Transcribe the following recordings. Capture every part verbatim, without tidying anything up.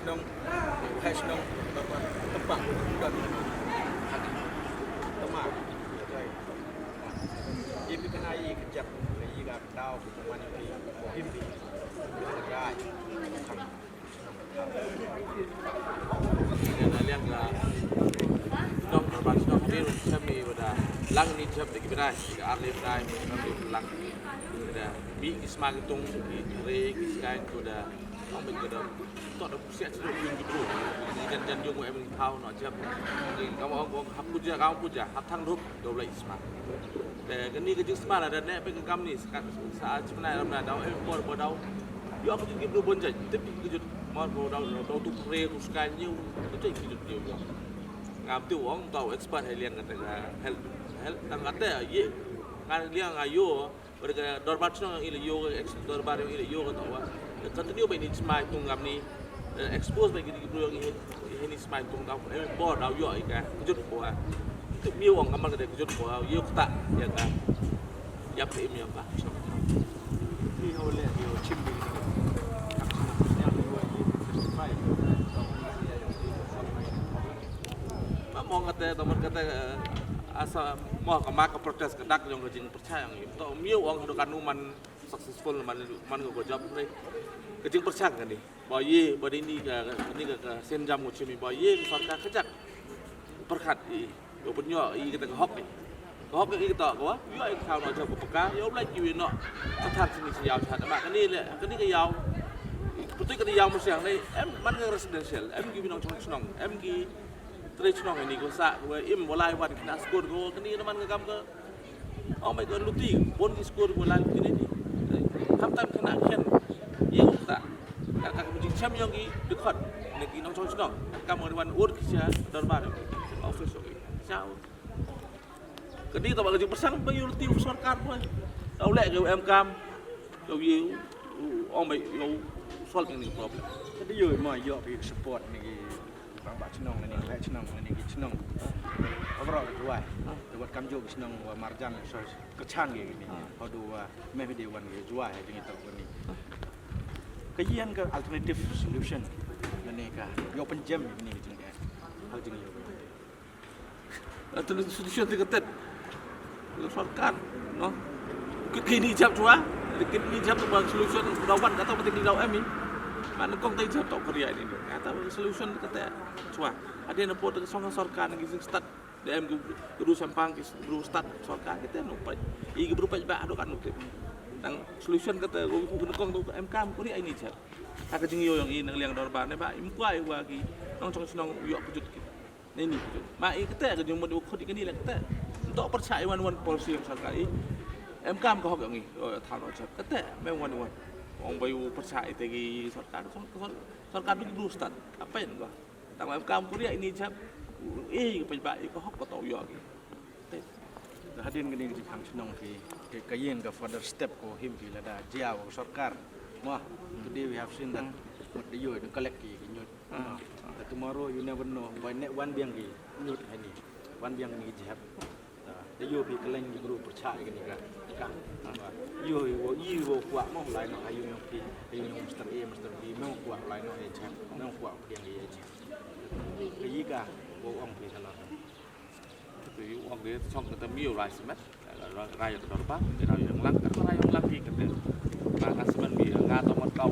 Nong, hai nong, bapa, tempat, bukan. Tempat. Ye pi kana ye kejap, ye ka tau, bukan ye pi, ye pi. Ye ka, ye ka. Ina liang ka nong, bapa nong, pi, sami wada lang ni jap de ki bnai, ka ar ni bnai, sami lang. Wada, mi ki sma ki tung, ki thare, ki skai, wada, ong bit wada, to da siat siat yung ki bru. Ni jan jan yung em ni thau no jap. Ni kam ong ong hap puja, kam puja, hap thang rup, do lai sma. Te kani ka jingsma la da ne pe ka kam ni sa, sa chimna ram na daw em por por daw. Yo ka jut ki bru bon jai, tip ki jut mor por daw, daw tu pre tu skai ni, tu jai ki jut ni yo. Ngam tu ong daw expert hai liang kata ka health, health tang kata ye. Ngan liang ayo, Pada ka dorbar chnong i la yo, ex dorbar i la yo ka tawa. Continue ba ini sma i tung ngam ni, eh, expose ba ini ki bru i, ini sma i tung daw, eh, por daw yo i ka, kejut ko. Tu mi ong kamal ka kejut ko, yo kata, ya ka. Yap te mi ba. Ni ho le yo chim bi. Ma mong kata, taman kata, eh, asa mo ka ma ka protest ka dak jong ka jing pyrchang. To mi ong do kanu man successful man, man ko job ni. Ka jing pyrchang kani. Ba ye, ba ini ka, ini ka, ka senjam ko chimi ba ye, ka sorkar kajak. Pyrkhat i, yo punyo i kata ka hok ni. Ka hok i kata ko, yo i kau no job ko peka, yo lai ki wi no. Ka thar chini si yaw chat, ma kani le, kani ka yaw. Betul kani yaw musyang ni, em man ka residential, em ki binong chong chnong, em ki tre chnong ini ko sa, ko im bolai wan kna skor ko, kani man ka kam ka. Ong bai ko luti, bon ki skor ko lai luti ni. Kham tam khana khen. Ye ko ta. Ka ka jing chem yong ki dkhot. Ne ki nongchong chnong. Kam wan ur ki cha dorbar. Office yong ki. Chao. Kani to ba ka jing pyrchang ba yo luti sorkar ko. Tau le ke em kam. Yo ye, ong bai yo solve ni problem. Kani yo mo yo ki support ni ki Bang ba chnong ni, le chnong ni, ki chnong. Overall ka Jowai. Te wat kam jo ki chnong wa marjan, so ka chang ki ni. Hodu wa me video wan ki Jowai ha jing ito ko ni. Ka yin ka alternative solution ni ka yo pynjem ni ki jing ha jing yo. Alternative solution te ka tet. Sorkar, no? Kit kini jap chwa, kit ni jap tu bang solution dawan kata mati ni daw em ni. Man kong tai jap to kariai ni. Kata solution kata chwa. Ada na po ta song sorkar ni sing start. Da em ku, ku du sampang ki du start sorkar kita no pai. I ki bru pai ba do kan no tip. Tang solution kata ko ku kong tu em kam kariai ni jap. Aka jing yo yong i nang liang dorbar ne ba im kwai wa ki nongchong chnong yo kejut ki. Ni ni. Ma i kata ka jingmut u khut i kani la kata. Ntok pyrchah i wan wan polisi yong sorkar i. Em kam ka hok yong i. O, thaw no jap kata. Mem wan wan. Ong bai u pyrchah i te ki sorkar. Sor-, sor-, sorkar du ki bru start. Apa yang ko? Tang em kam kuria ini jap. I ka pynbha i ka hok ka tau yo ki. Te. Hadien kani ka jingkhang chnong ki. Ka, ka yin ka further step ko him ki lada jia wa sorkar. Mo, today we have seen that. Mut da yo da collect ki, ki ñiut. Ah, ah. But tomorrow you never know. Bai ne wan biang ki ñiut hani. Wan biang ni jihad. Ah, da yo bi kalen ki bru pyrchah ki ni ka. Ka. Ah. Yo wo, i wo kwah mo lai no ayu yong pi. Ayu yong Mister A, Mister B, mo kwah lai no e jihad. Mo kwah biang ki e jihad. Ka yi ka, wo ong pi salah. Te yu ong de chong kata miu rai simet. Rai ka dorbar, rai yong lang, ka rai yong lang ki kata. Nga ka simen bi nga to man kau.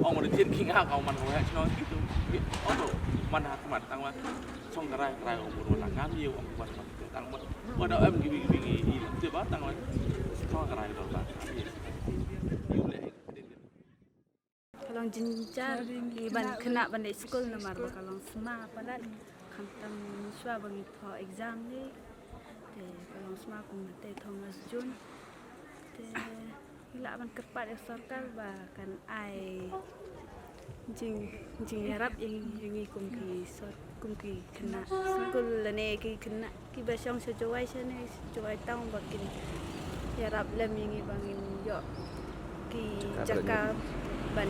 Ong man jin ki nga kau man ko hek no kitu. Ong do man ha kumat tang man. Chong ka rai, ka rai ong man lang nga miu ong man man tang man. Wa da em ki bi ki bi ki i te ba tang man. Chong ka rai dorbar. Ka long jynjar i ban khynnah ban leit skul namar ba ka long sma palat. Khamtam shuwa ba ngi thoh exam ni. Te ka long sma kum te thoh ngas June. Te ngi lah ban kyrpad ïa sorkar ba kan ai jing, jingïarap ïa ngi, ïa ngi kum ki sor-, kum ki khynnah skul lane ki khynnah kiba shong sha Jowai shane, Jowai town ba kin ïarap lem ïa ngi ba ngin ïoh ki jaka ban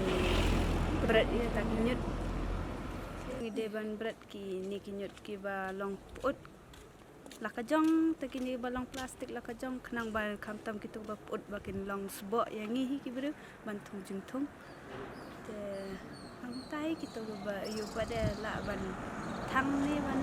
bret ïa ta ki ñiut. Ngi dei ban bret kine ki ñiut kiba long put. La ka jong ta kine ba long plastik la ka jong khnang ba khamtam kitu ba put ba kin long sboh ïa ngi hi ki briew ban thung jingthung. Te Ymtai kitu ka ba yoo pat de lah ban thang ni ban